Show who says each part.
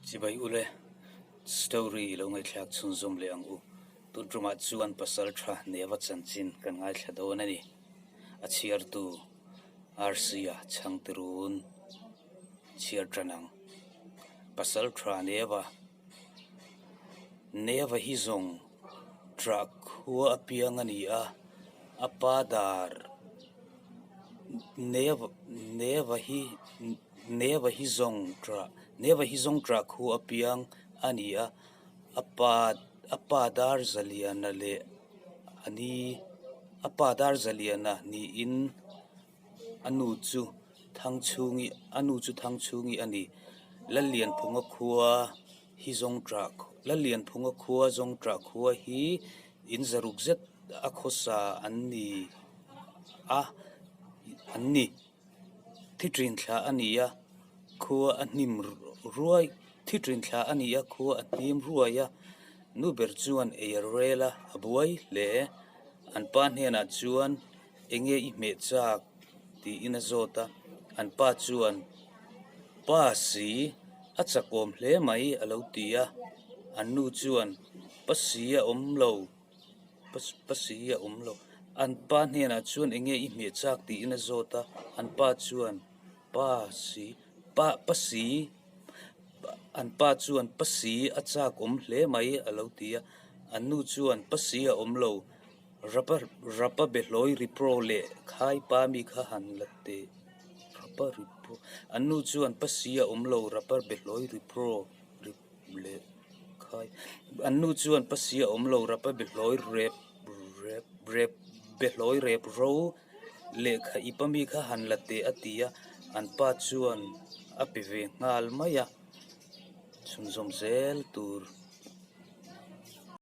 Speaker 1: Chibai ule, story lo ngaihthlak chhunzawm leh ang u. Tun tumah chuan pasal tha Neva chanchin kan ngaithla dawn a ni. A chhiartu RC-a chhangtirun chhiar tan ang. Pasal tha Neva Neva hi zawng ṭah khua apiang a ni a, a pa dar Neva Neva hi Neva hi zawng ṭah Neva hi zawng ṭah khua apiang a ni a, a pa a pa dar Zaliana leh a ni a pa dar Zaliana niin A nu chu Thangchhungi a nu chu Thangchhungi a ni. Lallianphunga khua hi Zawngṭah Lallianphunga khua Zawngṭah khua hi in zaruk zet a khawsa an ni a an ni. Thi ṭin thla a ni a, khua a hnim ruai thi ṭin thla a ni a, khua a hnim ruai a. Nu ber chuan ei a rel a, a buai hle. An pa hnenah chuan. Enge i hmeh chak? tiin a zawt a, an pa chuan, Pa si, a chakawm hle mai a lo ti a, an nu chuan, Pa si a awm lo, pa si a awm lo. An pa hnenah chuan enge i hmeh chak? tiin a zawt a, an pa chuan, Pa si, pa pa si, an pa chuan, Pa si a chakawm hle mai a lo ti a, an nu chuan, Pa si a awm lo. Rapa rapa behlawi ripro leh khai pa mi kha han la teh rapa ripro an nu chuan pa si a awm lo rapa behlawi ripro rip leh khai an nu chuan pa si a awm lo rapa behlawi rep rep rep behlawi rep ro lehkha i pa mi kha han la teh a ti a an pa chuan a pe ve nghal mai a chhunzawm zel tur.